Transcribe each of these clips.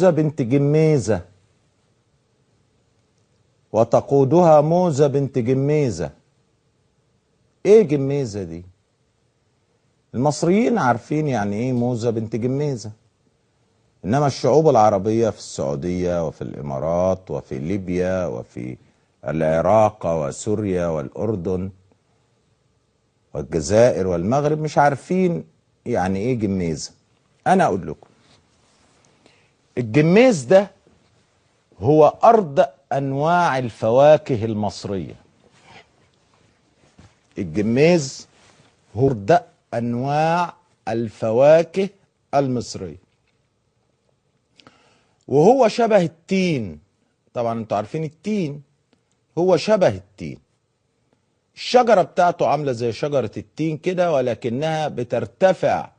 بنت جميزة، وتقودها موزة بنت جميزة. ايه جميزة دي؟ المصريين عارفين يعني ايه موزة بنت جميزة، انما الشعوب العربية في السعودية وفي الامارات وفي ليبيا وفي العراق وسوريا والاردن والجزائر والمغرب مش عارفين يعني ايه جميزة. انا اقول لكم الجميز ده هو أرض انواع الفواكه المصرية. الجميز هو أرض انواع الفواكه المصرية، وهو شبه التين. طبعا انتوا عارفين التين، هو شبه التين. الشجرة بتاعته عاملة زي شجرة التين كده، ولكنها بترتفع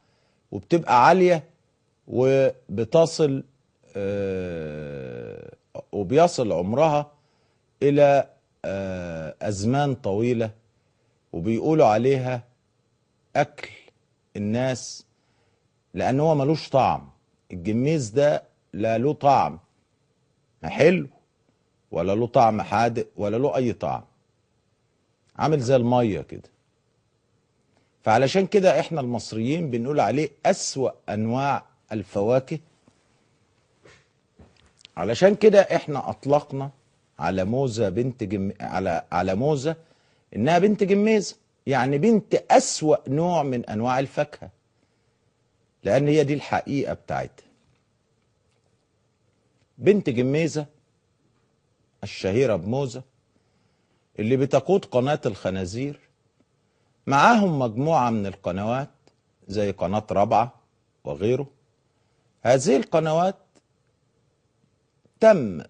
وبتبقى عالية وبتصل وبيصل عمرها إلى أزمان طويلة، وبيقولوا عليها أكل الناس لأن هو ملوش طعم. الجميز ده لا له طعم حلو ولا له طعم حادق ولا له أي طعم، عامل زي المية كده. فعلشان كده احنا المصريين بنقول عليه أسوأ أنواع الفواكه. علشان كده احنا أطلقنا على موزة بنت على موزة إنها بنت جميزة، يعني بنت أسوأ نوع من أنواع الفاكهة، لأن هي دي الحقيقة بتاعتها. بنت جميزة الشهيرة بموزة اللي بتقود قناة الخنازير، معاهم مجموعة من القنوات زي قناة رابعة وغيره. هذه القنوات تم